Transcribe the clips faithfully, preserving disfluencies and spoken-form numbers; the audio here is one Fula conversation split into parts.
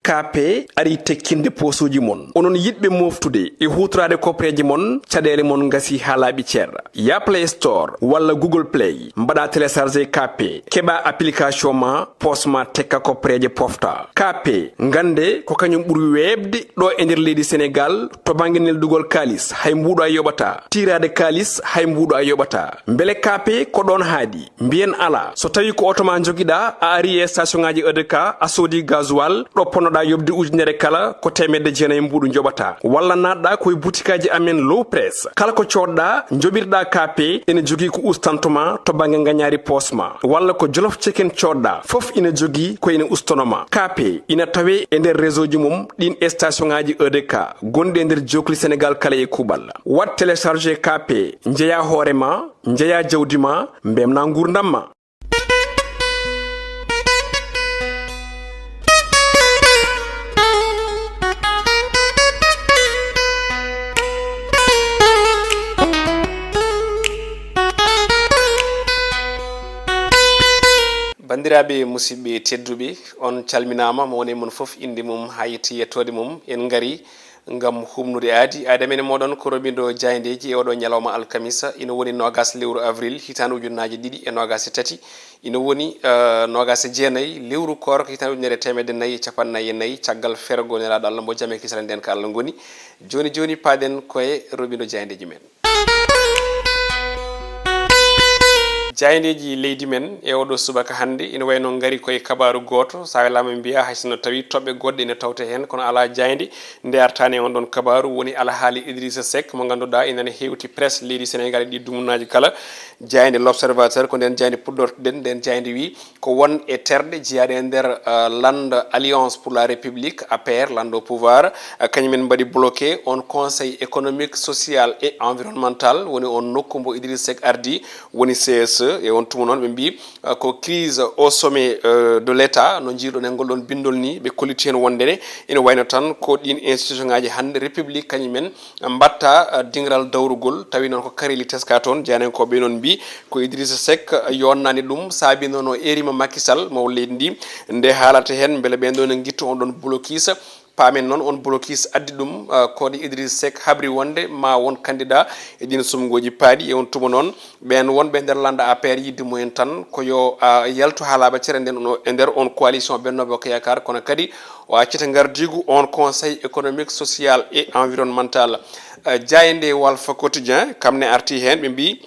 Kaape arii tekkinde poosuuji mon. Onon yiɗɓe mooftude e huutoraade kopreeje mon, caɗeele mon ngasii haa laaɓi cer. Yah Play Store walla Google Play, mbaɗaa télécharger Kaape, keɓaa application ma, poos ma tekka kopreeje pofta. Kaape, ngannde ko kañum ɓuri weeɓde ɗo e nder leydi Senegaal to bannge neldugol kaalis, hay mbuuɗo a yoɓataa. Tiiraade kaalis, hay mbuuɗo a yoɓataa. Mbele Kaape ko ɗoon haaɗi? Mbiyen alaa. So tawii ko oto ma njogiɗaa, a arii e station ŋaaji E D K, a soodii gasoil, ɗo ponnoɗaa yoɓde ujunere kala, ko teemedde jeenayi mbuuɗu njoɓataa. Walla naatɗaa ko e butikaaji amen Low Press. Kala ko coodɗaa, njoɓirɗaa Kaape, ene jogii ko ustanto ma to bannge ngañaari poos ma. Walla ko Jolof Chicken coodɗaa, fof ina jogii ko ina ustono ma. Kaape ina tawee e nder réseau ji mum ɗiin e station ŋaaji E D K gonɗi e nder jookli Senegaal kala e kuuɓal. Waɗ télécharger Kaape, njeyaa hoore ma, njeyaa jawdi ma, mbeltinaa nguurndam ma. Banndiraaɓe, musidɓe tedduɓe, on calminaama, mo woni e mon fof innde mum haa yetti yettoode mum. En ngarii ngam humnude aadi. Aadi amen e mooɗon ko roɓindo jaayndeeji e oɗo ñalawma alkamisa, ina woni noogas lewru avril, hitaande ujunnaaje ɗiɗi e noogas e tati, ina woni, eh, noogas e jeenayi lewru koorka, hitaande ujunere e teemedde nayi e capanɗe nayi e nayi, caggal fergo Nelaaɗo Allah, mo jam e kisal e ndeenka Allah ngoni. Jooni jooni, paaɗen ko e roɓindo jaayndeeji men. Jaayndeeji leydi men e oɗo subaka hannde ina wayi no ngari ko e kabaaru gooto. So a welaama mbiyaa, hay sinno tawii toɓɓe goɗɗe ina tawte heen, kono alaa jaaynde nde artaani e on ɗon kabaaru. Woni alhaali Idrissa Seck, mo ngannduɗaa ina ne hewti presse leydi Senegaal e ɗi dumunnaaji kala. Jaaynde L'Observateur, ko ndeen jaaynde puɗɗortoɗen. Ndeen jaaynde wi ko won e terɗe jeyaaɗe e nder, eh, lannda Alliance pour la République, A P R, lannda au pouvoir, eh, kañum en mbaɗi bloqué on Conseil économique, social et environnemental, woni on nokku mbo Idriss Seck ardii, woni C S E. E on tuma noon, ɓe mbii, eh, ko crise au sommet, eh, de l'État, no njiiruɗon e ngol ɗon binndol nii. Ɓe kolliti heen wonde ne ina wayno tan ko ɗiin institution ŋaaji hannde République kañum en mbatta, eh, dingiral dawrugol, tawi noon ko kareeli teska toon. Jeyaanenkooɓe noon mbii ko Idrissa Seck yonnaani ɗum, saabi noon o erima Macky Sall, maw leydi ndi, nde haalata heen mbele ɓeen ɗo ne ngitto on ɗon blocus. Paamen noon on blocus addi ɗum, eh, ko nde Idrissa Seck habri wonde ma won candidat e ɗiin sumngooji paaɗi. E on tuma noon, ɓeen wonɓe e nder lannda A P R yiɗde mumen tan ko yo, ah, yaltu haa laaɓa cere nden, e nder on coalition Benno Bokk Yaakaar, kono kadi o accita ngardiigu on Conseil économique, social et environnemental. Eh, jaaynde Walf Quotidien, kam ne arti heen, ɓe mbii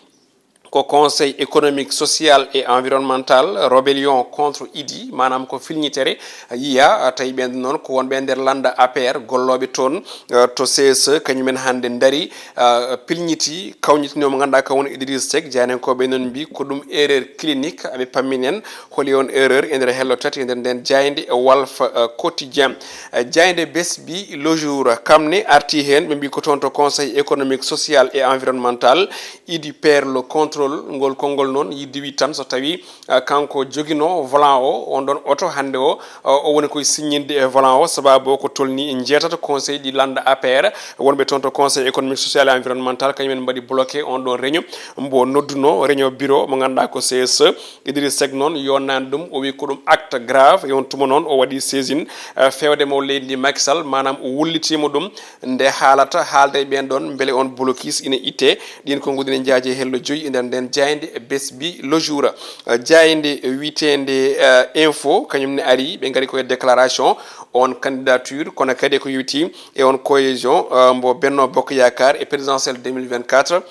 ko Conseil économique, social et environnemental, rébellion contre Idi, maanaam ko filñitere yiya, tawi ɓeen noon ko wonɓe e nder lannda A P R, gollooɓe toon, eh, to C S E, kañum en hannde ndarii, eh, pilñitii, kawñitinii mo ngannduɗaa kam woni Idriss Seck. Jeyaanenkooɓe noon mbii ko ɗum erreur clinique, aɓe pammini en holi on erreur e nder hello tati e nder ndeen jaaynde Walf, eh, Quotidien. Eh, jaaynde Besbi Le Jour, kam ne arti heen, ɓe mbii ko toon to Conseil économique, social et environnemental, Idi perd le contrôle. Ngol konngol noon yiɗde wiide tan, so tawii, ah, kanko joginoo volant o, on ɗon oto hannde o, ah, o woni koye siññinde e volant o, sababu o ko tolnii e njeetato conseil ɗi lannda A P R, wonɓe toon to Conseil économique, social et environnemental, kañum en mbaɗi bloqué on ɗon réunion mbo noddunoo, réunion bureau mo ngannduɗaa ko C S E. Idriss Seck noon yonnaani ɗum, o wi ko ɗum acte grave, e on tuma noon o waɗi saisine, eh, feewde mo leydi ndi Macky Sall, maanaam o wullitiima ɗum, nde haalata haalda e ɓeen ɗon mbele on blocus ina itte. Ɗiin ko nguɗine njaaje hello joyi e nder ndeen jaaynde Besbi Le Jour. Eh, jaaynde wiyeteende, eh, Info, kañum ne ari, ɓe ngari ko e déclaration on candidature, kono kadi ko yowiti e on cohésion, eh, mbo Benno Bokk Yaakaar e présidentielle deux mille vingt-quatre.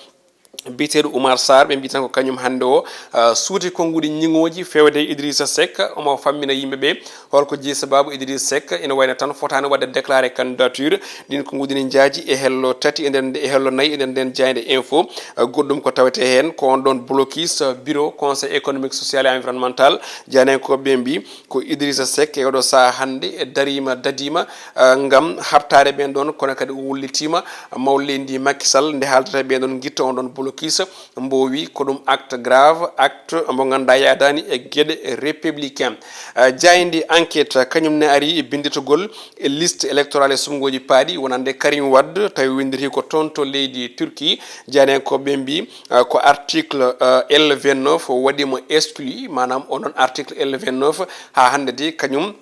Biyeteeɗo Oumar Sarr, ɓe mbii tan ko kañum hannde o, ah, suuti konnguɗi ñiŋooji feewde e Idrissa Seck. Omo fammina yimɓe ɓe holko jeyi sababu Idrissa Seck ina wayno tan fotaani waɗde déclaré candidature. Ɗiin ko nguɗini njaaji e hello tati e nder, e hello nayi e nder ndeen jaaynde Info. Ah, goɗɗum ko tawetee heen ko on ɗon blocus, ah, bureau Conseil économique, social et environnemental. Jeyaanenkooɓe ɓe mbii ko Idrissa Seck e oɗo sahaa hannde e dariima, dadiima, ah, ngam haɓtaade ɓeen ɗon, kono kadi o wullitiima maw leydi ndi Macky Sall nde haaldata ɓeen ɗon ngitta on ɗon blocus, mbo wi ko ɗum acte grave, acte mbo ngannduɗaa yaadaani e geɗe républicain. Ah, jaaynde Enquête kañum ne ari e binnditagol e liste électorale e sumngooji paaɗi wonande Karim Wade, tawi winnditi ko toon to leydi Turquie. Jeyaanenkooɓe ɓe mbii, ah, ko article, ah, L vingt-neuf o waɗi mo exclu, maanaam onon article L vingt-neuf haa hannde de kañum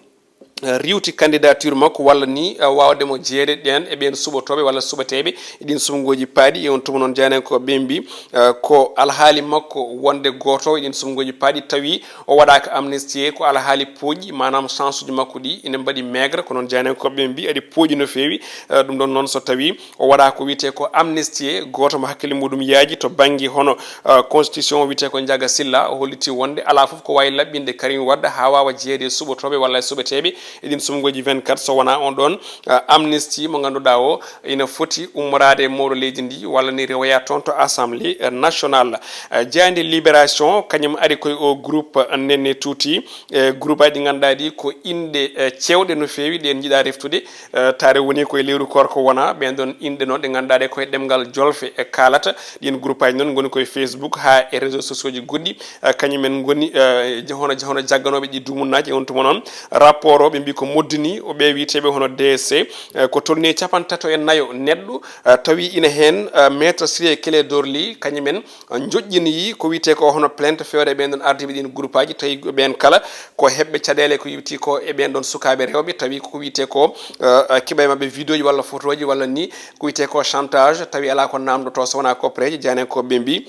eh, riiwti candidature makko walla ni, eh, waawde mo jeyeede ɗeen e ɓeen suɓotooɓe walla suɓeteeɓe e ɗiin suɓngooji paaɗi. E oon tuma noon, jaayndiyankooɓe ɓee mbii, eh, ko alhaali makko wonde gooto e ɗiin suɓngooji paaɗi tawi o waɗaaka amnistier, ko alhaali pooƴi, maanaam chance uji makko ɗi ina mbaɗi maigre. Ko noon jaayndiyankooɓe ɓee mbii aɗi pooƴi no feewi. Eh, ɗum ɗoon noon, so tawi o waɗa ko wiyetee ko amnistier, gooto mo hakkille muɗum yaaji to bannge hono, eh, constitution, o wiyetee ko Njaga Silla, o holliti wonde alaa fof ko waawi laɓɓinde Karim Wade haa waawa jeyeede e suɓotooɓe walla e suɓeteeɓe e ɗiin suɓngooji vingt-quatre so wonaa oon ɗoon, eh, amnistie mo ngannduɗaa o ina foti ummoraade e mawɗo leydi ndi walla ni rewoya toon to Assemblée, eh, nationale. Eh, jaaynde Libération kañum ari koye o groupe, eh, Nene Tuuti, eh, groupe aji ɗi ngannduɗaa ɗi ko inɗe, eh, cewɗe no feewi, ɗeen njiɗaa reftude. Eh, taare woni koye lewru koorko wona, ɓeen ɗoon inɗe noon ɗe ngannduɗaa ɗe koye ɗemngal jolfe e kaalata. Ɗiin groupe aji noon ngoni koye Facebook haa e réseaux sociaux ji goɗɗi. Eh, kañum en ngoni, eh, hono, hono jagganooɓe ɗi duumunnaaji e on tuma noon. Rapport o ɓe mbii ko moddini o ɓe wiyeteeɓe hono D S C, eh, ko tolni e capanɗe tato e nayo neɗɗo, eh, tawi ina heen, eh, Maître Ciré Clédor Ly, kañum en njoƴƴinii ko wiyetee ko hono plainte feewde e ɓeen ɗoon ardiiɓe ɗiin groupe aji, tawi ɓeen kala ko heɓɓe caɗeele ko yowiti ko e ɓeen ɗoon sukaaɓe rewɓe, tawi ko wiyetee ko, eh, eh, keɓa e maɓɓe vidéo ji walla photo ji walla ni ko wiyetee ko chantage, tawi alaa ko naamndotoo so wonaa koppareeje. Jaayndiyankooɓe ɓee mbii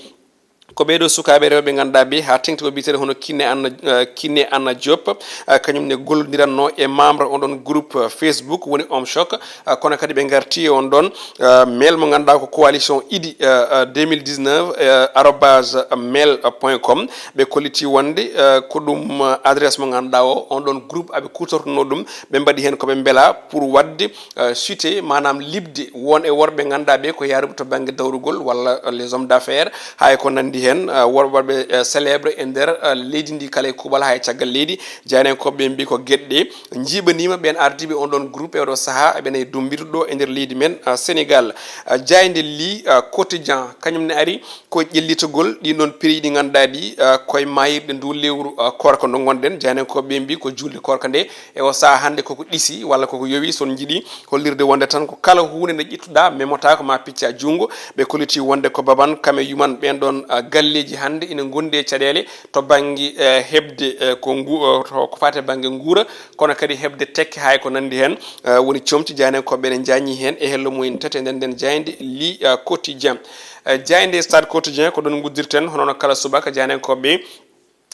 ko ɓee ɗoo sukaaɓe rewɓe ngannduɗaa ɓe haa teŋti ko biyeteeɗo hono Kiné Anna, eh, Kiné Anna Diop, eh, kañum ne gollondiratnoo e membre on ɗoon groupe, eh, Facebook woni Homme Choc. Ah, kono kadi ɓe ngarti e on ɗon, ah, mail mo ngannduɗaa ko coalition Idy, ah, ah, deux mille dix-neuf, ah, arobase mail point com. Ɓe kolliti wonde, ah, ko ɗum, ah, adresse mo ngannduɗaa o, on ɗon groupe aɓe kuutortonoo ɗum. Ɓe mbaɗi heen ko ɓe mbela pour waɗde, ah, chuté, maanaam liɓde won e worɓe ngannduɗaa ɓe ko yaaruɓe to bannge dawrugol walla, ah, les hommes d'affaires, haa e ko nanndi heen, ah, worɓe waɗɓe, ah, célèbre e nder, ah, leydi ndi kala e kuuɓal haa e caggal leydi. Jaayndiyankooɓe ɓe mbii ko geɗe ɗe njiiɓaniima ɓeen ardiiɓe on ɗon groupe e oɗo sahaa, eɓena e dummbito ɗo e nder leydi men, ah, Sénégal. Ah, jaaynde Le, ah, Quotidien, kañum ne ari ko ƴellitagol ɗin ɗon prix ɗi ngannduɗaa ɗi, ah, koye maayirɗe ndu lewru, ah, koorka ndu ngonɗen. Jaayndiyankooɓe ɓe mbii ko juulde koorka nde e o sahaa hannde koko ɗisi walla koko yowi, so on njiɗi hollirde wonde tan ko kala huunde nde ƴettuɗaa memotaako ma picca junngo. Ɓe kolliti wonde ko baban kame yuman ɓeen ɗon, ah, galleeji hannde ina ngondi e caɗeele to bannge, eh, heɓde, eh, ko ngu-, eh, to, ko faati e bannge nguura, kono kadi heɓde tekke haa e ko nanndi heen, eh, woni comci. Jaayndiyankooɓe ɓe ne njaññi heen e hello mumen tati e nden nden jaaynde Le, eh, Quotidien. Eh, jaaynde Stade Quotidien ko ɗon nguddirten, hono no kala subaka jaayndiyankooɓe ɓe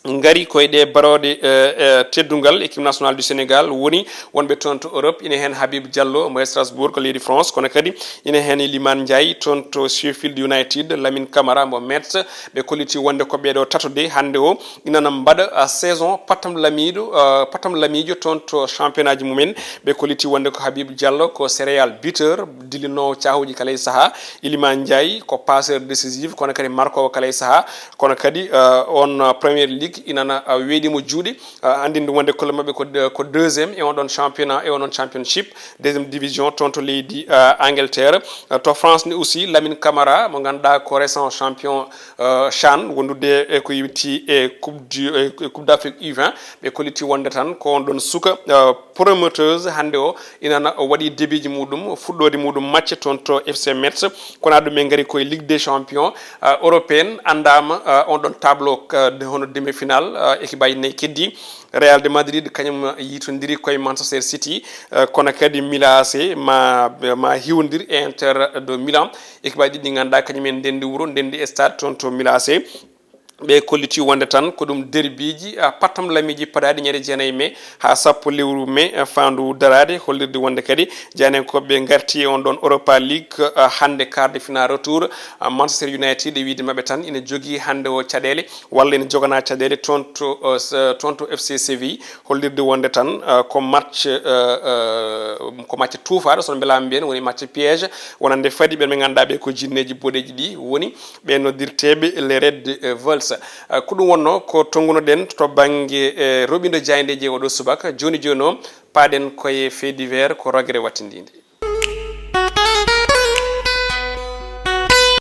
ngari koye ɗe barooɗe, eh, eh, teddungal équipe nationale du Sénégal woni wonɓe toon to Europe, ina heen Habib Diallo mo Strasbourg ko leydi France, kono kadi ina heen Iliman Ndiaye toon to Sheffield United, Lamine Camara mo Metz. Ɓe kolliti wonde ko ɓeeɗo tato de hannde o inana mbaɗa, ah, saison pattam lamiiɗo, ah, pattam lamiijo toon to championnat ji mumen. Ɓe kolliti wonde ko Habib Diallo ko céréal buteur, dillinoowo caahuuji kala e sahaa. Iliman Ndiaye ko passeur décisif, kono kadi markoowo kala e sahaa. Kono kadi, ah, on, ah, Premier League inana, ah, weeɗi mo juuɗe. Ah, anndinde wonde club maɓɓe ko de-, ko deuxième e on ɗon championnat, e on ɗon championship, deuxième division toon to leydi, ah, Angleterre. Ah, to France ni aussi, Lamine Camara mo ngannduɗaa ko récent champion, ah, CHAN, wondude e ko yowiti e Coupe du, e Coupe d'Afrique U vingt, ɓe kolliti wonde tan ko on ɗon suka, ah, prometteuse hannde o inana o waɗi débutji muɗum, fuɗɗoode muɗum match toon to F C Metz. Kono ɗum en ngari koye Ligue des Champions, ah, européenne, anndaama, ah, on ɗon tableau, ah, de hono demi-finale, ah, équipe aji nayi keddi. Real de Madrid kañum yitondiri koye Manchester City, ah, kono kadi Milan A C ma, ma hiwondir e Inter de Milan. Équipe aji ɗiɗi ɗi ngannduɗaa kañum en ndenndi wuro, ndenndi stade toon to Milan A C. Ɓe kolliti wonde tan ko ɗum derbiiji, ah, pattam lamiiji paɗaaɗi ñande jeenayi mai haa sappo lewru mai, ah, faandu daraade, hollirde wonde kadi jaayndiyankooɓe ɓe ngarti e on ɗon Europa League, ah, hannde quart de finale retour, ah, Manchester United e wiyde maɓɓe tan ina jogii hannde o caɗeele walla ina joganaa caɗeele toon to, ah, s-, toon to F C Séville, hollirde wonde tan, ah, ko match, ah, ah, ko match tuufaaɗo, so mbelaama mbiyen woni match piège, wonande fadi ɓen ɓe ngannduɗaa ɓe ko jinneeji boɗeeji ɗi woni ɓe noddirteeɓe les Red, eh, Vultures. Eh, ko ɗum wonnoo ko tonngunoɗen to bannge, eh, roɓindo jaayndeeji e oɗo subaka. Jooni jooni o, paaɗen koye fait divers ko ragre wattindinde.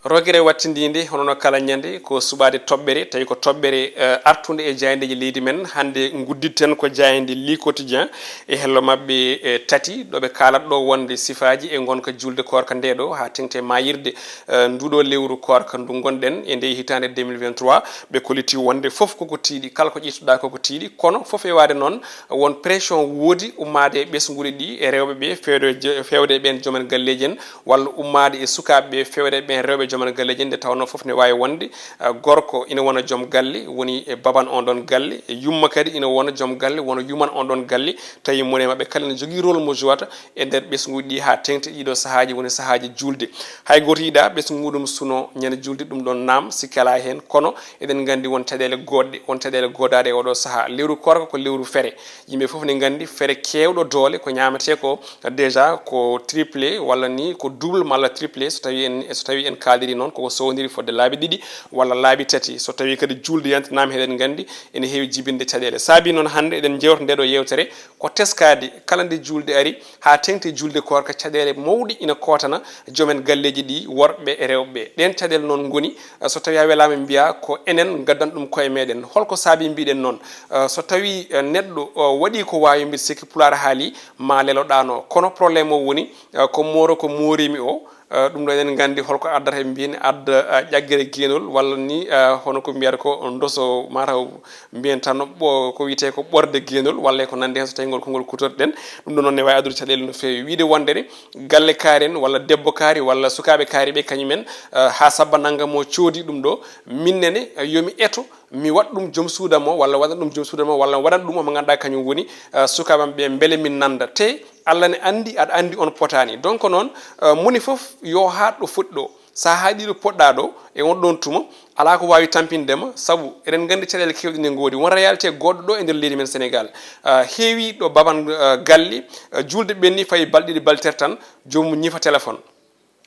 Rogere wattindiinde, hono no kala ñande, ko suɓaade toɓɓere, tawi ko toɓɓere, eh, artunde e jaayndeeji leydi men. Hannde ngudditen ko jaaynde Le Quotidien e hello maɓɓe, eh, tati, ɗo ɓe kaalat ɗo wonde sifaaji e ngonka juulde koorka nde ɗo, haa teŋti e maayirde, eh, nduɗo lewru koorka ndu ngonɗen e nde hitaande deux mille vingt-trois, ɓe kolliti wonde fof koko tiiɗi, kala ko ƴettuɗa koko tiiɗi, kono fof e waade noon, won pression woodi ummaade e ɓesnguuji ɗi e rewɓe ɓe, feewde e jo-, feewde e ɓeen joomen galleeji en, walla ummaade e sukaaɓe ɓe, feewde e ɓeen rewɓe joomen galleeji en, nde tawnoo fof ne waawi wonde, ah, gorko ina wona joom galle, woni e baban on ɗon galle, e yumma kadi ina wona joom galle, wona yuman on ɗon galle, tawi moni e maɓɓe kala ina jogii rôle mo jouata e nder ɓesnguuji ɗi haa teŋti ɗiɗo sahaaji, woni sahaaji juulde. Hay gooto yiɗaa ɓesngu muɗum suno ñande juulde, ɗum ɗon naam, sikke alaa heen, kono eɗen nganndi won caɗeele goodɗe, won caɗeele goodaaɗe e oɗo sahaa. Lewru koorka ko lewru fere. Yimɓe fof ne nganndi fere keewɗo doole ko ñaametee ko, déjà ko triplé walla ni ko double malla triplé, so tawi en, so tawi en kaaliri noon koko sowndiri fodde laabi ɗiɗi walla laabi tati. So tawi kadi juulde yantanaama, eɗen nganndi ene heewi jibinde caɗeele. Saabi noon hannde eɗen jewta nde ɗo yewtere ko teskaade kala nde juulde ari haa teŋti juulde koorka, caɗeele mawɗe ina kootana joomen galleeji ɗi, worɓe e rewɓe. Ɗeen caɗeele noon ngoni, eh, so tawi a welaama mbiya ko enen ngaddan ɗum koye meɗen. Holko saabi mbiɗen noon? Eh, so tawi, eh, neɗɗo, eh, waɗi ko waawi, mbiɗa sikki Pulaar haali, ma leloɗaano. Kono problème o woni, eh, ko mooro ko moorimi o, eh, ɗum ɗo eɗen nganndi holko addata, mbin adda, eh, ƴaggere geenol walla ni, eh, hono ko mbiyata ko ndoso, mataw mbiyen tan ɓo-, ko wiyetee ko ɓorde geenol walla ko nanndi heen so tawi ngol konngol kutorɗen. Ɗum ɗo noon ne waawi addude caɗeele no feewi. Wiyde wonde ne galle kaari en walla debbo kaari walla sukaaɓe kaari ɓe kañum en, eh, haa sabba nanngam o coodi ɗum ɗo, min nene, eh, yo mi eto, mi waɗ ɗum joom suuda mo walla waɗan ɗum joom suuda mo walla waɗan ɗum omo ngannduɗaa kañum woni, eh, sukaaɓe am ɓe, mbele min nannda. Te Allah ne anndi, aɗa anndi on potaani. Donc noon, eh, moni fof yo haaɗ ɗo foti ɗo. Sa haaɗi ɗo poɗɗa ɗo, e on ɗon tuma, alaa ko waawi tampinde ma, sabu eɗen nganndi caɗeele keewɗe ne ngoodi. Won réalité goɗɗo ɗo e nder leydi men Sénégal. Ah, heewi ɗo baban, ah, galle, ah, juulde ɓenni fayi balɗe ɗiɗi, balɗe tati tan, joomum ñifa téléphone.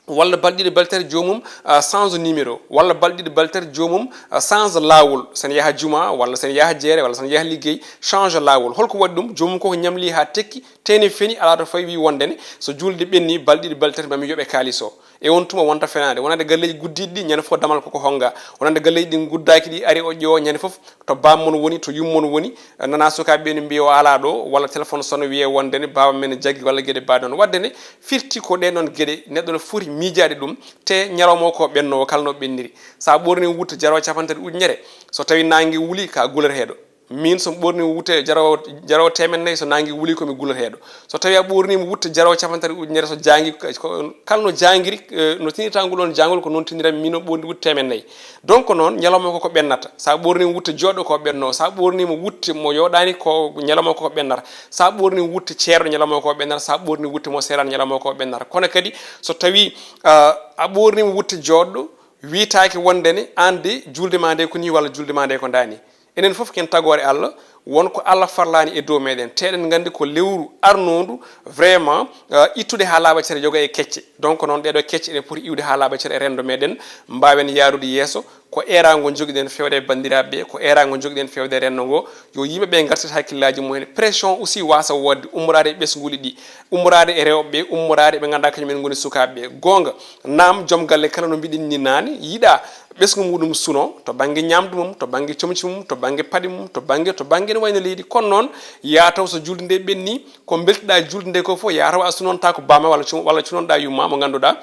Walla balɗe ɗiɗi, balɗe tati, joomum, ah, change numéro. Walla balɗe ɗiɗi, balɗe tati, joomum, ah, change laawol. Sen yaha juma, walla sen yaha jeere, walla sen yaha liggey, change laawol. Holko waɗi ɗum? Joomum koko ñamli haa tekki, tene feni, alaa to fawi, wi wonde ne, so juulde ɓenni, balɗe ɗiɗi, balɗe tati, mami yoɓe kaalis o. E on tuma wonta fenaande, wonande galleeji guddiiɗi ɗi, ñande fof damal koko honnga. Wonande galleeji ɗi guddaaki ɗi, ari o ƴeewa ñande fof to baam mon woni, to yum mon woni, nana sukaaɓe ɓe ne mbiya o alaa ɗo, walla téléphone sono wiye wonde ne baaba men ne jaggi walla geɗe baaɗe noon. Waɗde ne firti ko ɗen ɗon geɗe neɗɗo ne foti miijaade ɗum, te ñalawma o ko ɓennoowo kala no ɓenniri. Sa ɓorni wutta jarawa cappanɗe tati ujunere, so tawi naange wuli ka guleteeɗo. Min so mi ɓorni wutte jarawo, jarawo teemeɗɗe nayi, so naange wuli ko mi guleteeɗo. So tawi a ɓornima wutte jarawo cappanɗe tati ujunere, so jaangi ko, kala no jaangiri, eh, no tinirta ngol on jaangol ko noon tiniram min o ɓorni wutte teemeɗɗe nayi. Donc noon ñalawma koko ɓennata. Sa ɓornima wutte joɗɗo ko ɓenno. Sa ɓornima wutte mo yoɗani ko ñalawma koko ɓennata. Sa ɓornima wutte ceerɗo ñalawma koko ɓennata. Sa ɓornima wutte mo seerani ñalawma koko ɓennata. Kono kadi so tawi, ah, a ɓornima wutte joɗɗo, witaaki wonde ne an de julde ma nde ko ni walla julde ma nde ko ndani. Enen fof ken tagoore Allah, won ko Allah farlaani e dow meɗen. Te eɗen nganndi ko lewru arnondu vraiment, eh, ittude haa laaɓa cere yoga e kecce. Donc noon ɗeɗo kecce ene poti iwde haa laaɓa cere e renndo meɗen, mbaawen yaarude yeeso. Ko eeraango jogiɗen fewde e banndiraaɓe ɓe, ko eeraango jogiɗen fewde e renndo ngo. Yo yimɓe ɓe ngartit hakkillaaji mumen. Pression aussi wasa wodde ummoraade e ɓesnguuli ɗi, ummoraade e rewɓe ɓe, ummoraade ɓe ngannduɗaa kañum en ngoni sukaaɓe ɓe. Goonga, naam, joom galle kala no mbiɗen ni naane, yiɗa ɓesngu muɗum suno to bannge ñamdu mum, to bannge comci mum, to bannge paɗe mum, to bannge, to bannge no wayno leydi. Kono noon, yaa taw so julde nde ɓenni, ko mbeltiɗa julde nde ko fof, yaa taw a sunonta ko bama walla cum-, walla cunonɗa yumma mo ngannduɗaa,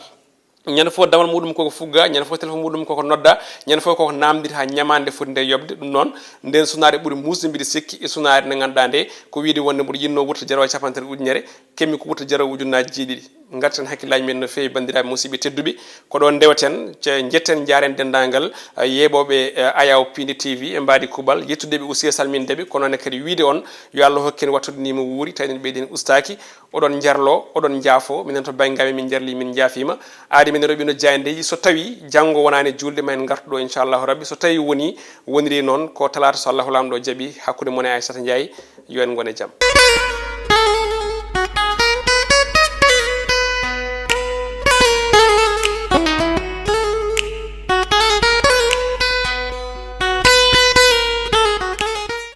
ñande fof damal muɗum koko fugga, ñande fof téléphone muɗum koko nodda, ñande fof koko namdita haa ñamaande foti nde yoɓde. Ɗum noon, nden sunaare ɓuri muusde, mbiɗa sikki, e sunaare nde ngannduɗaa nde, ko wiyde wonde mboɗo yinno wutta jarawa cappanɗe tati ujunere, kemmi ko wutta jarawa ujunnaaji jeeɗiɗi. Ngarten hakkillaaji men no feewi, banndiraaɓe musidɓe tedduɓe. Ko ɗoon ndeweten, ce-, njetten, njaaren denndaangal, eh, yeeɓooɓe, eh, Ayaw Piindi T V e Mbaadi Kuuɓal. Yettude ɓe aussi e salminde ɓe, kono ne kadi wiyde on yo Allah hokku en wattude ni mo wuuri, tawi en ɓeydi en ustaaki. Oɗon njarlo, oɗon njaafo, minen to bannge amen min njarli, min njaafiima. Aadi men roɓino jaayndeeji, so tawi janngo wonaani juulde ma en ngartu ɗo inchallahu rabbi. So tawi woni, woniri noon ko talaata so Allahu Laamɗo jaɓi hakkunde mon e Aysata Njaay. Yo en ngon e jam.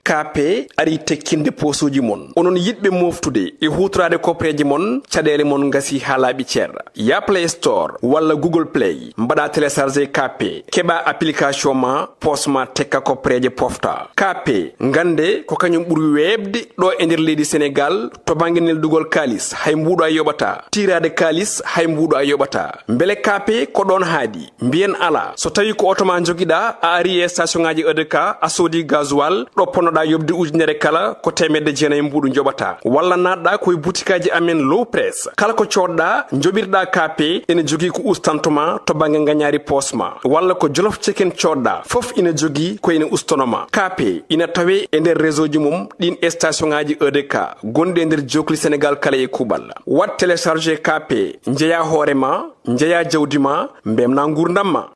K P ari tekkinde posuuji mon. Onon yiɗɓe moftude e huutoraade kopreeje mon, caɗeele mon ngasi haa laaɓi cer. Ya Play Store walla Google Play, mbaɗa télécharger K P, keɓa application ma, poos ma tekka kopreeje pofta. K P, ngannde ko kañum ɓuri weeɓde ɗo e nder leydi Senegal to bannge neldugol kaalis, hay mbuuɗo a yoɓata. Tiiraade kaalis, hay mbuuɗo a yoɓata. Mbele K P ko ɗoon haaɗi? Mbiyen alaa. So tawii ko oto ma njogiɗa, a ari e station ŋaaji E D K, a soodi gasoil, ɗo ponnoɗa yoɓde ujunere kala, ko teemedde jeenayi mbuuɗu njoɓata. Walla naatɗa ko e butikaaji amen Low Press. Kala ko coodɗa, njoɓirɗa K P, ene jogii ko ustanto ma to bannge ngañaari poos ma. Walla ko Jolof Chicken coodɗa, fof ina jogii ko ene ustono ma. K P ina tawee e nder réseau ji mum ɗin e station ŋaaji E D K gonɗi e nder jookli Senegal kala e kuuɓal. Waɗ télécharger K P, njeya hoore ma, njeya jawdi ma, mbemna nguurndam ma.